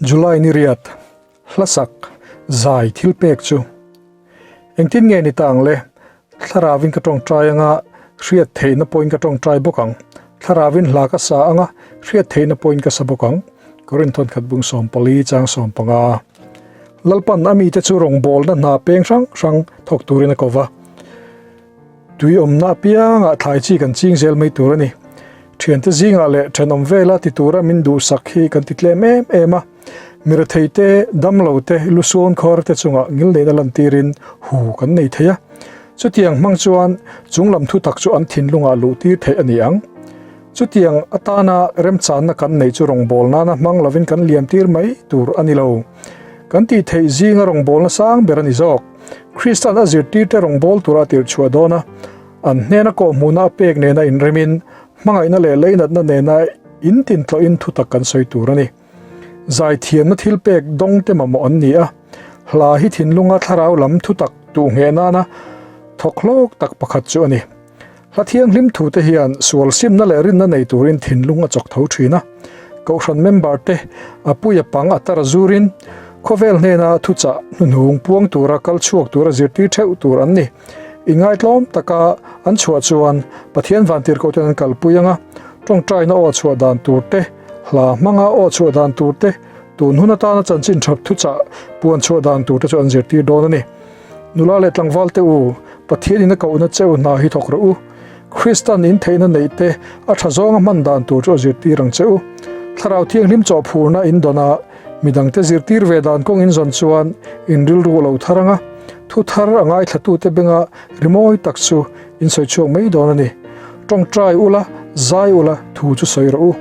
July ni riat, hlasak, zai thil pek chu. Engtin nge ni ta ang le? Thlarauin ka tawngtai anga, hriat theihna pawhin ka tawngtai bawk ang. Thlarauin hla ka sa anga, hriat theihna pawhin ka sa bawk ang. Korinthon khat bung 14 chang 15. Lalpan a mite chu rawngbawlna hna peng hrang hrang thawk turin a ko va. Tui awmna apiangah thlai chi kan ching zel mai tur a ni. Thiante zingah leh thenawm vela ti tura min duhsak hi kan ti tlem em em a. Mirethei te, damlo te, lusuan khawr te chungah ngilneihna lantirin hu kan nei thei a. Chutiang hmang chuan chunglam thutak chu an thinlungah luh tir theih a ni ang. Chutiang atana remchanna kan neih chu rawngbâwl nana hmang lovin kan liam tir mai tur a ni lo. Kan tih theih zinga rawngbâwlna sang ber a ni zawk. Kristan a zirtirte rawngbâwl tura a tirh chhuah dawn a, an hnena kawhhmuhna a pek nena inremin, hmangaihna leh leinatna nena intintlawhin thutak kan sawi tur a ni. Zaithiamna thilpek dawngte mamawh an ni a, hla hi thinlunga thlarau lam thutak tuh ngheh nana thawk hlawk tak pakhat chu a ni. Hla thianghlim thute hian sual simna leh rinna nei turin thinlung a chawk tho thin a. Kohhran member te a puia pang a tar zurin khawvel hnena thuchah hnuhnung puang tura kal chhuak tura zirtir theuh tur an ni. Inngaitlawm taka an chhuah chuan Pathian vantirhkohten an kalpui anga tawngtaina aw chhuah dan tur te, hla hmanga aw chhuah dan tur te, tun hun atana chanchin that thuchah puan chhuah dan tur te chu an zirtir dawn a ni. Nula leh tlangval te u, Pathian in a kohna cheu hna hi thawk rawh u. Kristan in theihna neih te a tha zawnga hman dan tur chu a zirtir ang che u. Thlarau Thianghlim chawhphurna in dawn a, midangte zirtir ve dan kawng in zawn chuan in rilru a lo thar ang a, thu thar a ngaithlatute benga rimawi tak chu in sawi chhuak mai dawn a ni. Tawngtai ula, zai ula, thu chu sawi rawh u.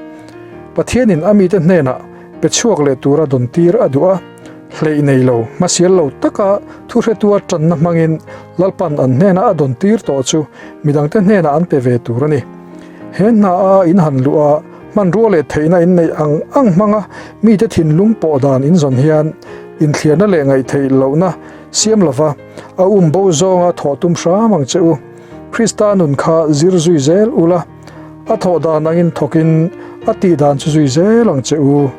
Pathianin a mite hnenah pe chhuak leh tura dawn tir a duh a. Hleih nei lo, hmasial lo taka thuhretua tanna hmangin Lalpan an hnena a dawn tir tawh chu midangte hnenah an pe ve tur a ni. He hna a in han luh a, hmanrua leh theihna in neih ang ang hmanga mite thinlung pawh dan in zawn hian inthliarna leh ngaihtheih lohna siam lova a um bo zawnga thawh tum hram ang che u. Krista nun kha zir zui zel ula, a thawh dan angin thawkin a tih dan chu zui zel ang che u.